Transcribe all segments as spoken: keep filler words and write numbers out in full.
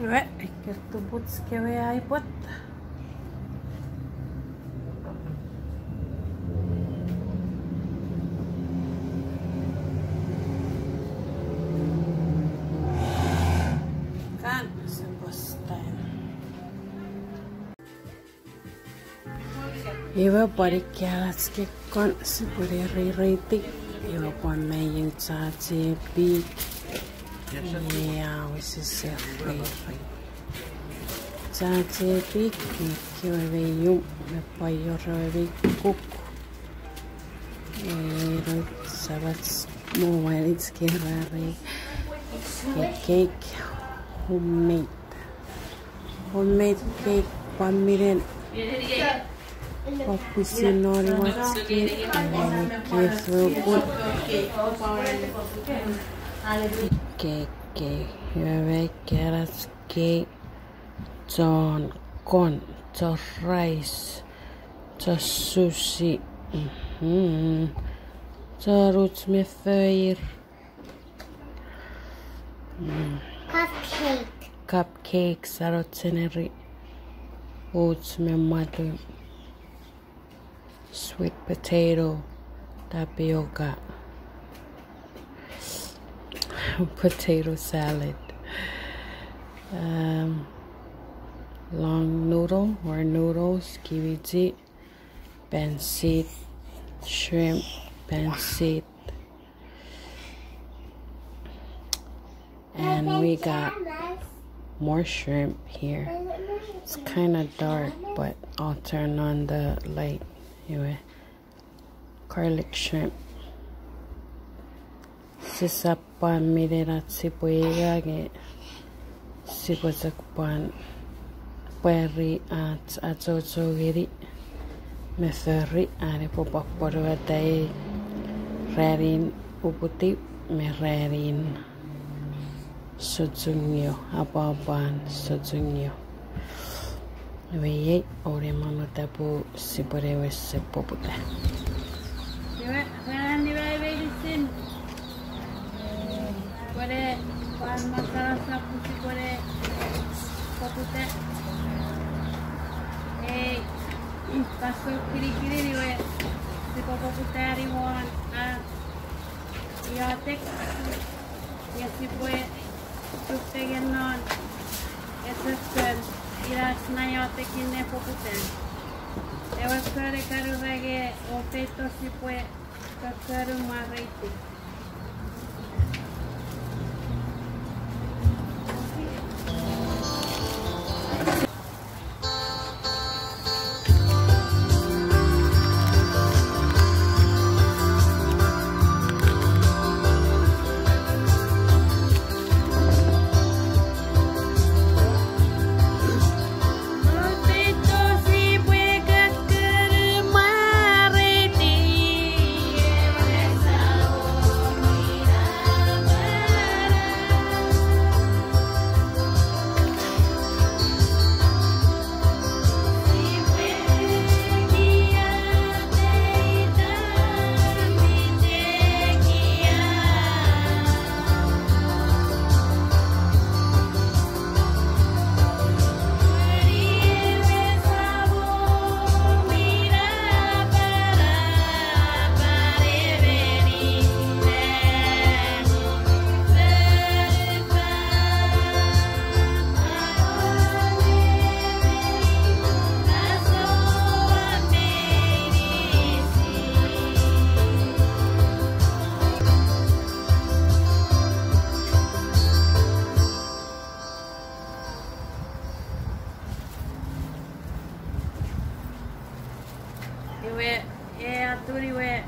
Iwe, ekkei tupuch kewe aipwet. Kan, sipwe stand. Iwe pwan ika ach kei kon sipwe reirei, iwe pwan mei iotek chapur. Ia, wesese reirei. Chapur, me kewe mei ium, me pwan iotek me kuk. Ero, Sabbath mo wanich kerari. Cake, homemade. Homemade cake, pwan minen. Pwan pwisin non wach cake, minen cake sopun. Cake, cake, iwe carrot cake, chon corn, chon rice, chon sushi. Mhm. Chon uch me foir. Mm. Cupcake. Cupcake, saro cheneri. Uch me mwatun. Sweet potato, tapioca. Potato salad. Um, long noodle or noodles, kimchi, pansit, shrimp, pansit. And we got more shrimp here. It's kinda dark, but I'll turn on the light. Anyway, garlic shrimp. Sisap pwan minen ach sipwe ika nge sipwe chok pwan pwari ach achocho ngeni me fori an epwe pwan pwonueta ei ranin uputiw me ranin sochungio, apwapwan sochungio. Iwe iei, oure mamo tapu sipwene wes sipwe poputa. Iwe, ran iwe meinisin. Pwene, pwan masalasa pwe sipwene poputa. Ei, fansoun kinikinin iwe, sipwe poputa ni won, a, iotek. Nge sipwe chufengen non esessen, ina ach na iotekin ne poputa. Ewe kone kanurenge o feito sipwe kokkonu mwareiti. Iwe, e atun iwe,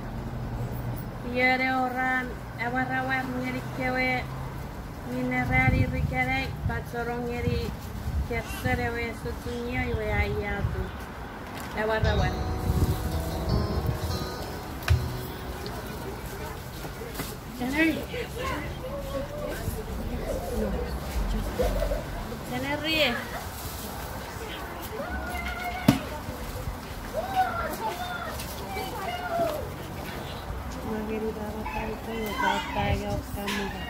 ion ewe ran, awarawar ngeni kewe, minne ran ir ikenai, pachenong ngeni, kesen ewe sochungio iwe a ia atun. Awarawar. Seneri. Seneri. Mageri baba tanto, baba tanto, kamera.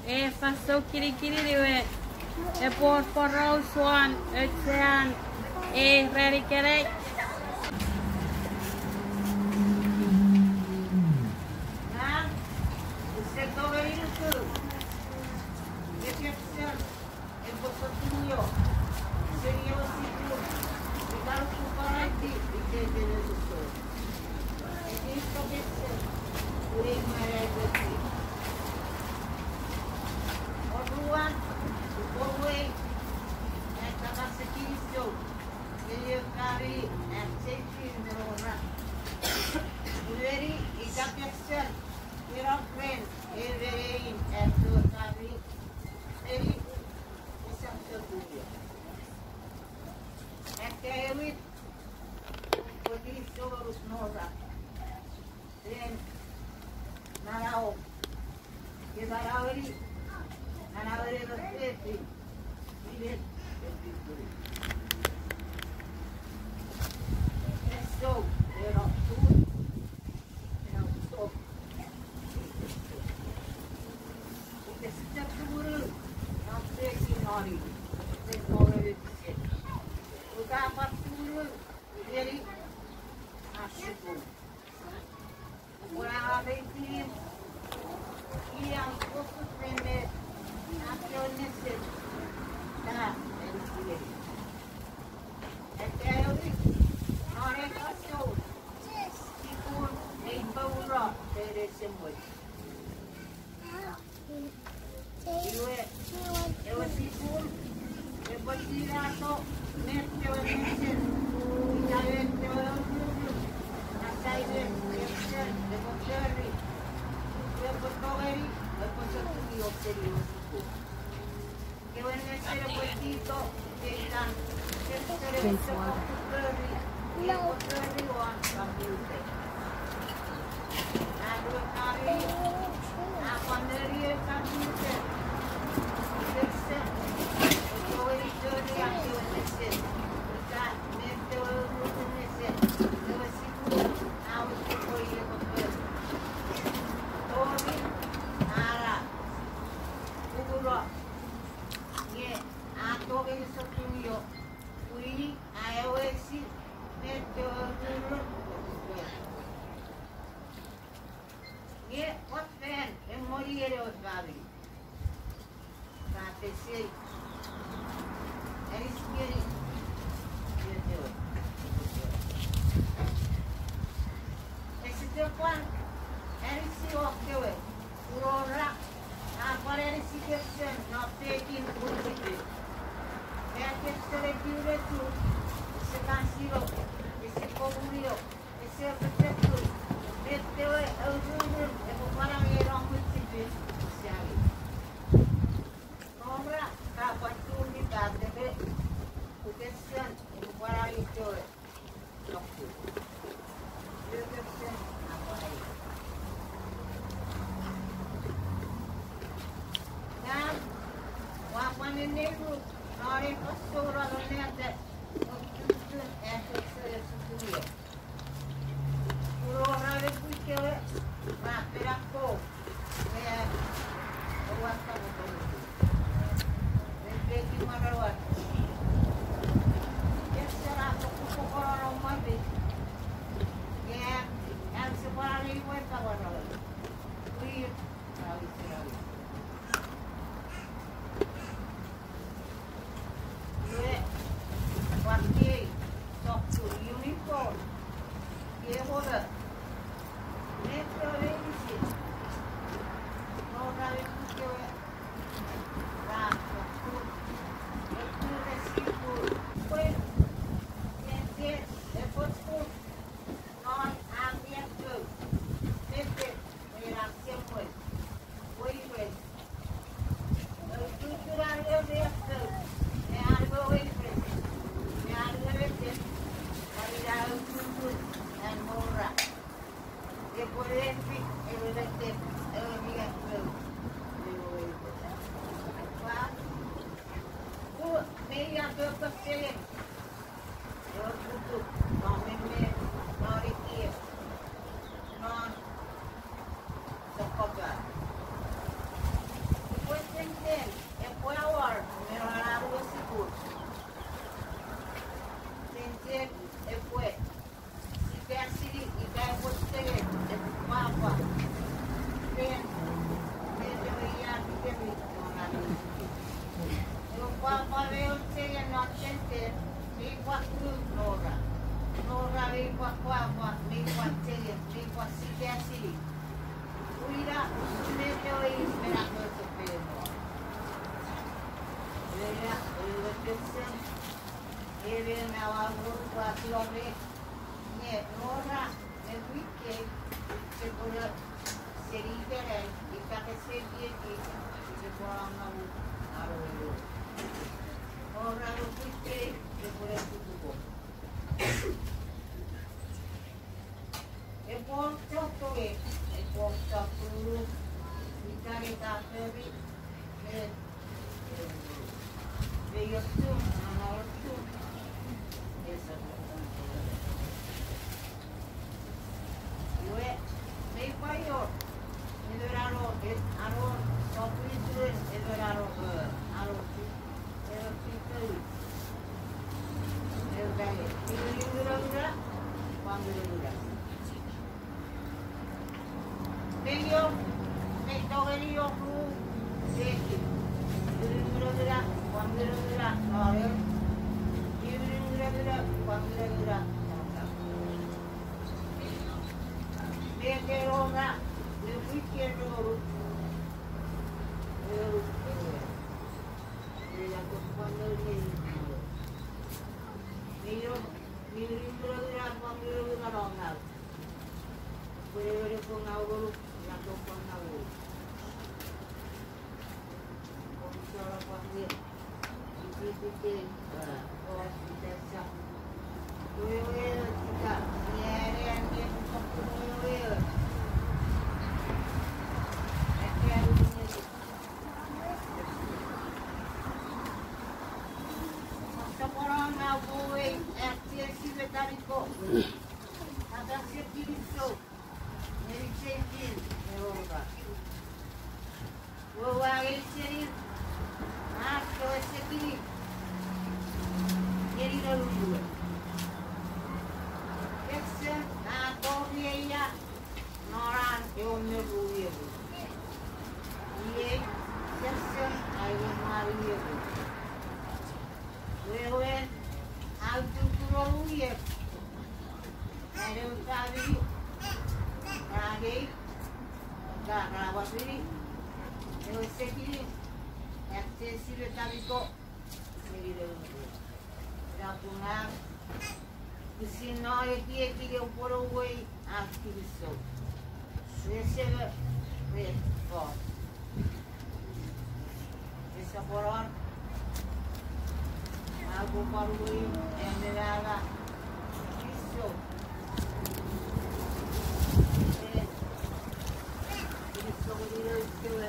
E fansoun kinikinin iwe, epwe wor poraus won auchean ei ran ikenai. Ngang use tongeni nuku, ekkewe chon epwe sotuni o seni ewe sukun, ika ukukaraiti iteiten ewe sukun. Ekis pokese, ue maraitoti. Oruan, upwe uwei ai kapasen kinisou ngeni ewe famini, ach seifi me non ran. Uneni ika peksen, ina ren ewe nein ach ewe famini, eni esap sotuio. Akkaewin, upwe kinisou ngonuk non ran. Ren manau, ke manaueni, manaueni ewe fefin, inen fefin. Esou, eno tun, eno sou. Ika sise tumunu non pekin noni, ren nonome pisen. Ika pwan tumunu ngeni ach sukun. Ua areiti, ian kosut me met, a kewe nesen, ta, en sieri. Ete ewi, non ei fansoun, sipun ei poura ren ewe semwen. Iwe, ewe sipun epwe tinato met kewe nesen, ika met kewe aururu, assignment, exam, epwe fori, epwe tongeni, epwe sotuni o seni ewe sipun. Kewe nesen epwe tito, ika, exam epwe sotuni fori, epwe fori won computer. Nge a tongeni sotuni o, pwini a ewesi met kewe aururu. Nge pwan fan emwenien ewe famini. Ra pesei. Anisi ngeni met kewe. Esite pwan anisi o kewe. Pun ra, a pwan anisi kefsen non pekin pwinitipen. Nge kefsen etiwretu, ese kan sino, ese komunio, ese petetu, met kewe aururu epwe pwan angei non pwinitipen, ese angei. Nora, ka pwan tuni ka tepe, pun kefsen epwe pwan angei kewe. Ngang ua pwan nenenguk non ei fansoun ua nonneata, non tufichin ach sipwe sotuni o. Pun ra me pwii kewe, ra fen akkom. Iwe, pwan kei sokkun uniform, kei wona, met kewe meinisin, non ra me pwii kewe, ra sokkun, sokkun resipu, pwe, met, met, epwe sokkun, non ami ekkewe, met, met, ena semwen, weires. Ukukun an ewe metek, me an ewe weires, me an ewe metek, pwan ina ukukun an mora. Epwe mefi ewe metek, ewe metek, me ewe weires. Pwan, u, me ia pöpöseen. Ewe kutuk, non memef, non ekiek, non sokkopat. Pwa, pwa, pwa, mi pwa chengem, mi pwa sikasini. Ina, usun met ewe inis mi napeto pemo. Ina, ewe kesen. Ewe nawa mo pwa kilome. Ne, nora, ne wike, se pwora, seni ikenai, ika kese kieki, se pwora ngamu, aro ewe. Nora, ne wike, se pwora tutuko. Epwe chok tongei, epwe chok turu, ika ita fori, me, me iotu, nana otu, esa. Iwe, mei pwaio, emon ano, e, ano, sopwituen, emon ano, e, ano, e, pipeu. Ewe, iwe, iwe, iwe, pwan iwe, iwe. Mei wor, mei tongeni wor ru, seki. Iwe, iwe, iwe, pwan iwe, iwe, iwe, iwe. Iwe, iwe, iwe, pwan iwe, iwe, iwe, iwe. Mei wor ra, ne wike ru. Ru, iwe. Iwe, iwe, iwe, pwan iwe, iwe. Mei wor, iwe, iwe, iwe, pwan iwe, iwe, iwe, iwe. Nge ise kin, e, Jehova. Wewe angei seni, a, kewe sekini. Ngeni nonun we. Kesen a tori eia, non an ewe me ru ieru. Iei, kesen a ewe mwan ieru. Wewe, a ututu ru ieru. Ane famini, ra angei, ra, ra wasini, ewe sekini, a, seni ewe tamiko, seni ewe. Ina pun a, pwisin no ekieki ewe pwono wei a kinisou. Ese me, me, o. Ese pwono. Ina pun pwan wei, ene nana. Kinisou. Kinisou ngeni ewe kewe.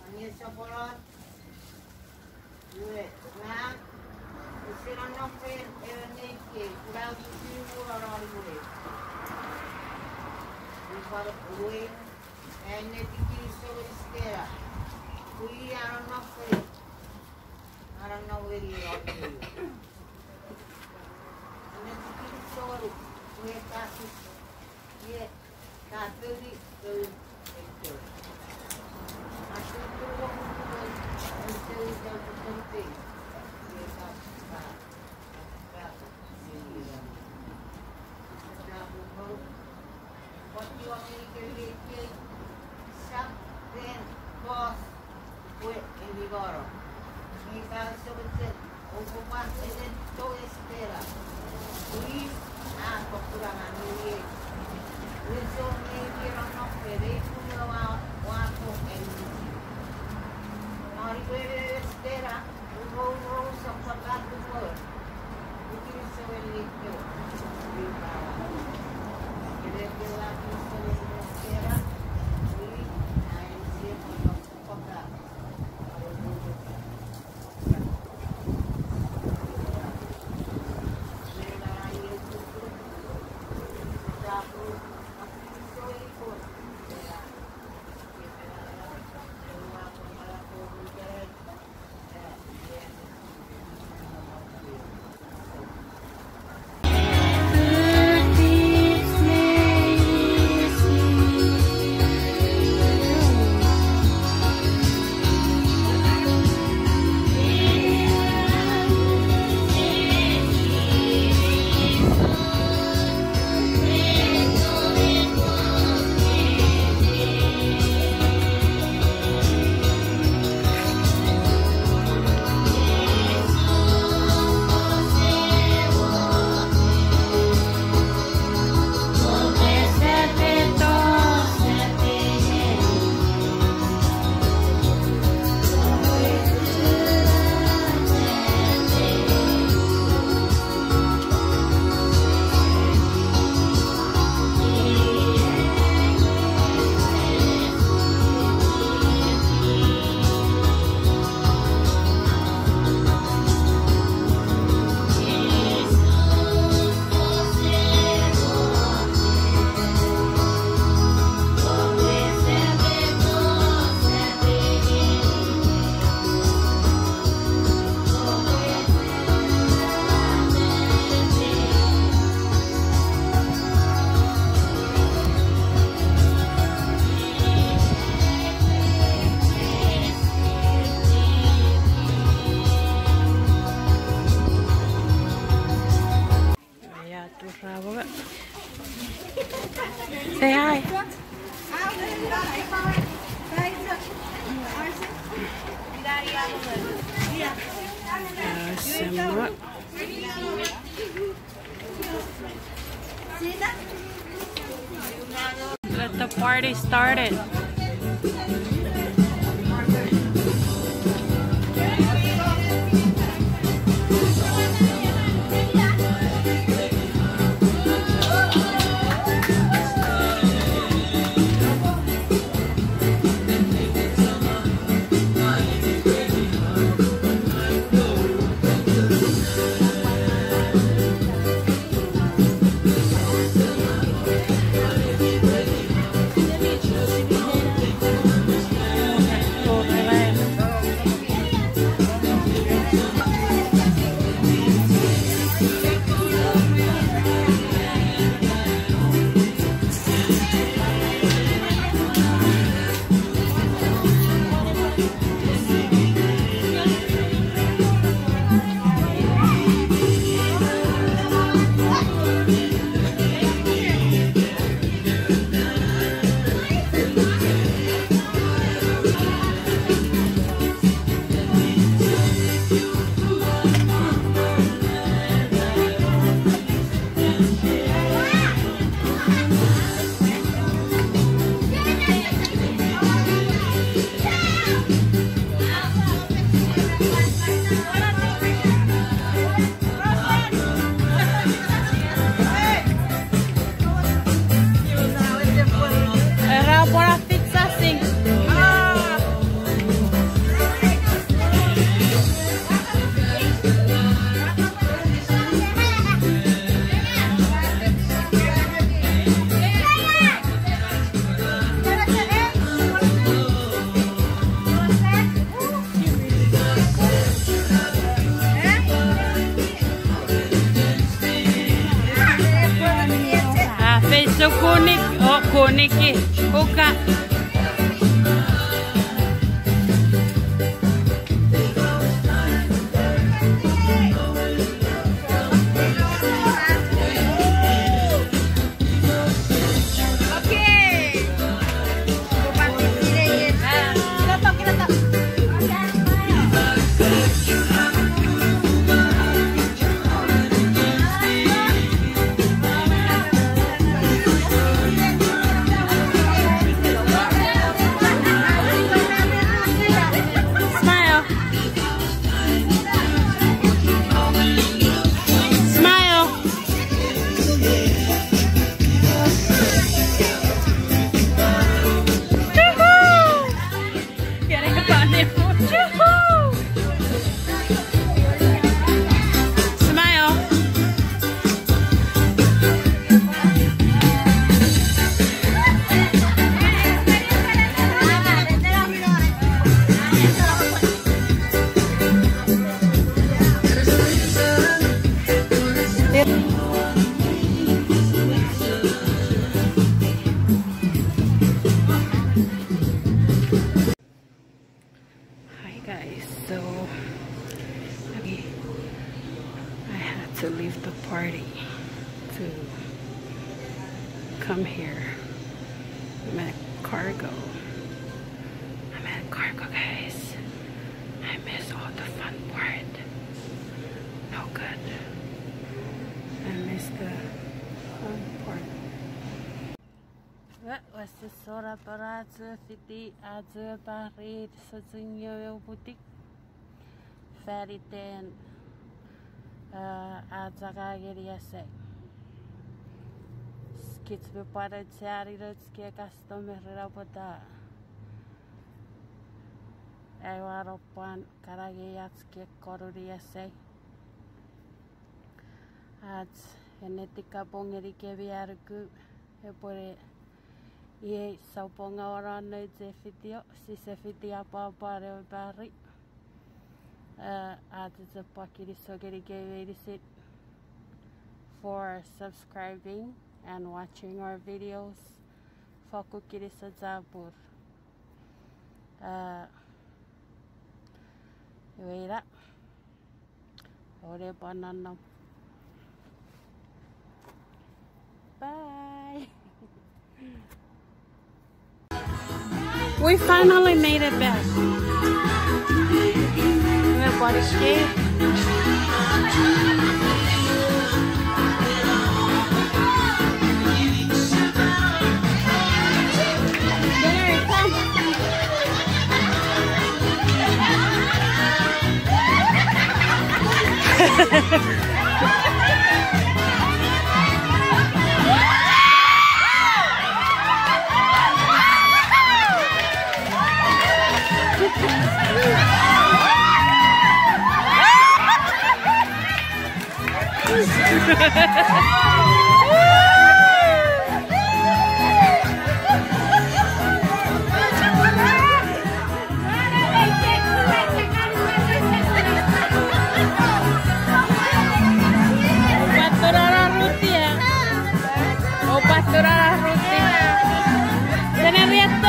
Ange soponon, iwe, ngang, use nonnom ren ewe nei kei, kuna usun mu nonnom iwe. Iwe, iwe, ane tiki sowe Estera. Kui a nonnom ren, a nonnom ren iwe. Ane tiki sowe, iwe, kasi, iwe. Pwe eni goro. Nge ka sokoten, oupwe pwan eten to Estera. Pwii a pokula ngang iei. Weso nge iei nonnom pwe mei pung ewe wa, wa ko eni. Nori wewe Estera, umo umo sokkopat umo. Uki Uh, semot. Let the party started. Era pora pizza sing. Ah, feito kunik, o kuniki, uka. Smile. Smile. Woohoo! Woohoo! Smile. Hi guys, so, okay, I had to leave the party to come here. I'm at Cargo. I'm at Cargo, guys. I miss all the fun part. No good. I miss the fun part. Wesesora pora chufiti achu parit sochungio putik. Faniten, uh, achaka ngeni ese. Kich me pwan ochani noch ke customer ena pwata. Aua no pwan kana ngeni ach ke konuni ese. Ach ennetin kapong ngenikemi anuku, epwene iei sopwonga won nouch ei video, sise fiti apwapwan ewe pari. Uh, ach chok pwan kinisou ngenikemi meinisin for subscribing and watching our videos. Fokkun kinisou chapur. Uh, iwe ina. Ore pwan nonnom. Bye. We finally made it back. We're about to escape. Oupattorara Rutia. Oupattorara Rutia. Sene rietto.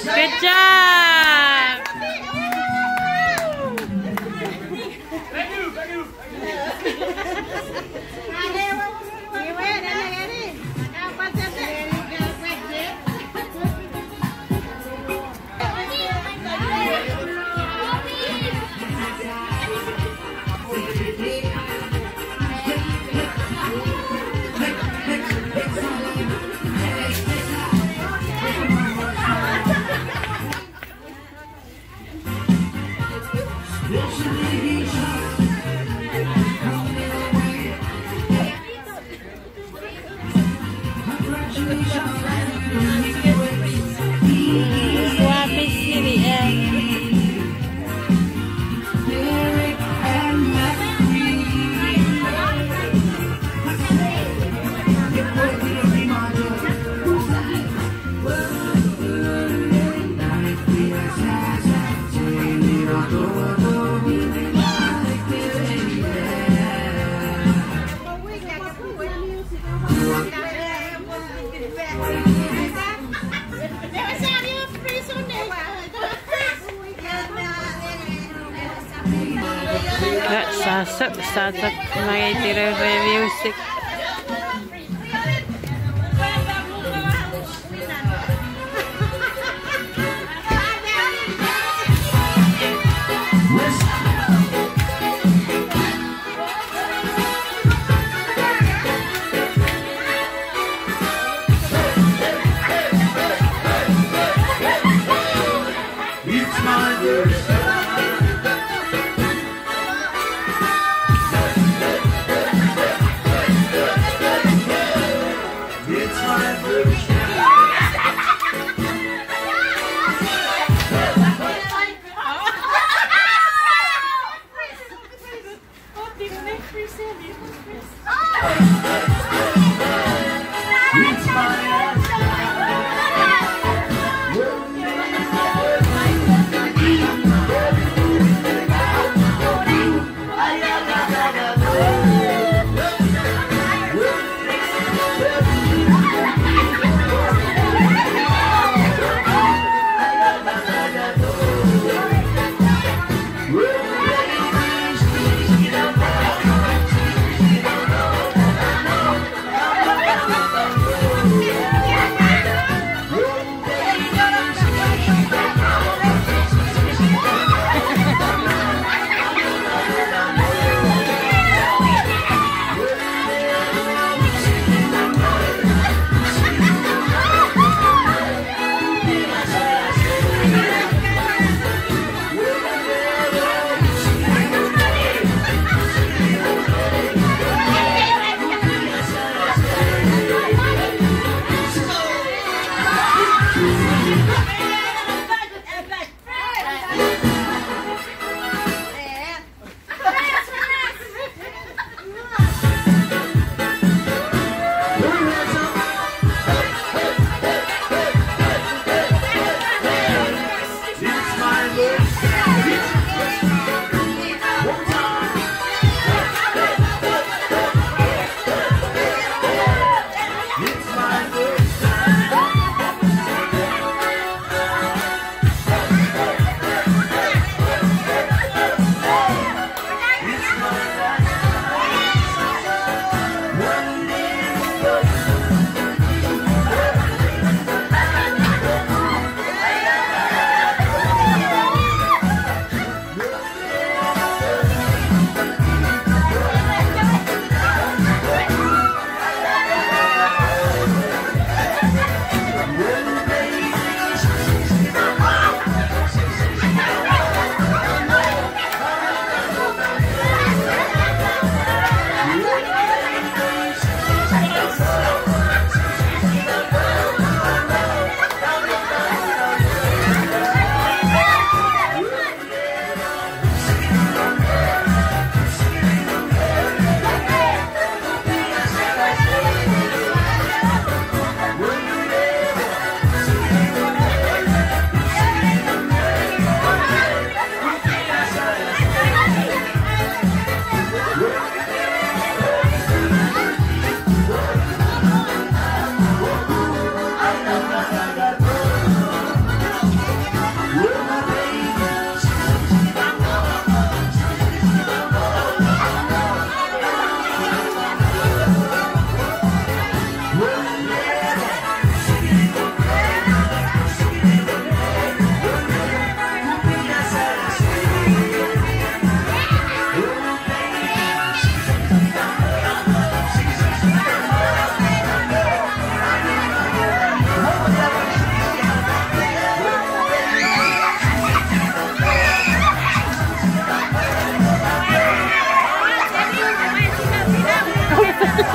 Good job. Sa, sa, sa, sa, mageitiro re music.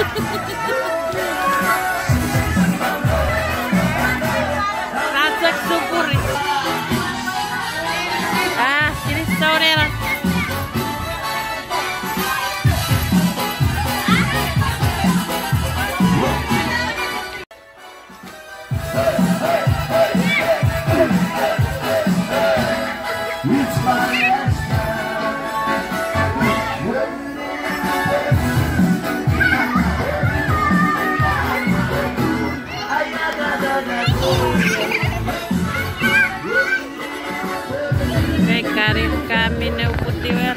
Ra chok supuri. Ah, kinisou nena. Ekari kami ne uputiwer.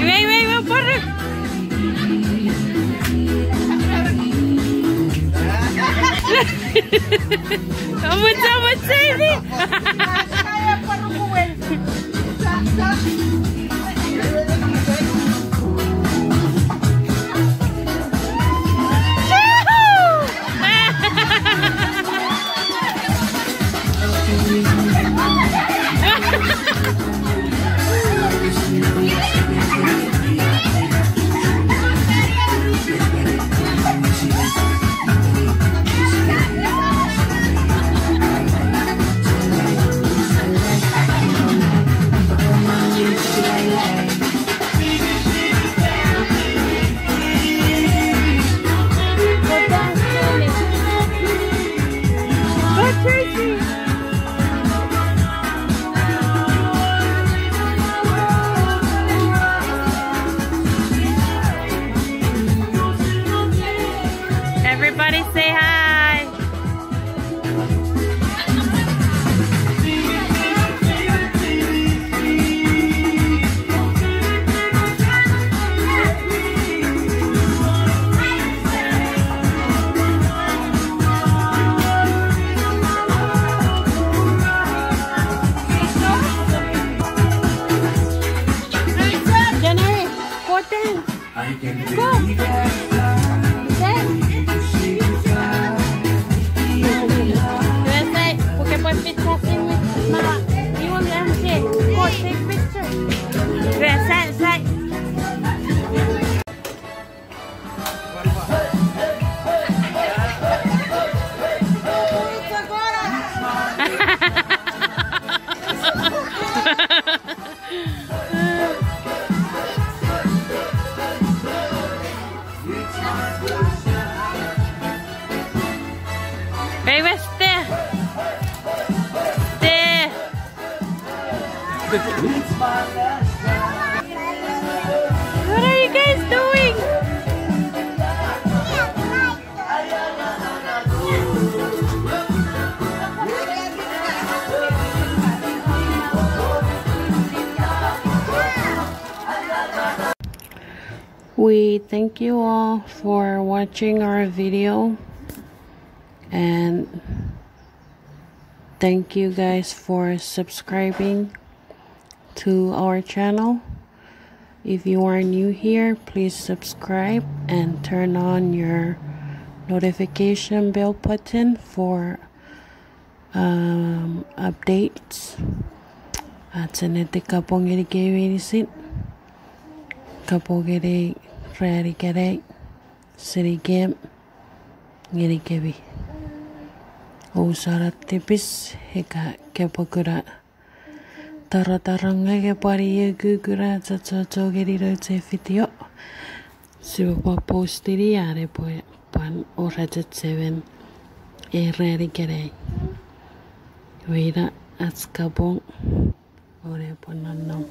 Iwe, iwe, iwe, pare. Amuch, amuch, save. Everybody say hi. January fourteen. Go! Say. Go, say, put a picture with ma. You want them to go take picture. Go, say, say. Baby, stay. Stay. What are you guys doing? We thank you all for watching our video, and thank you guys for subscribing to our channel. If you are new here, please subscribe and turn on your notification bell button for, um, updates. Ach ennetin kapong ngenikemi meinisin. Kapong ngeni ranin ikenai seni kem, ngenikemi. Ousona tipis ika kopwe kuna taratarong nge pwan ie kukuna achocho ngeni nouch ei video. Sipwe pwan postini an epwe pwan wor achechemen ei ranin ikenai. Iwe ina ach kapong, o ne pwan nonnom.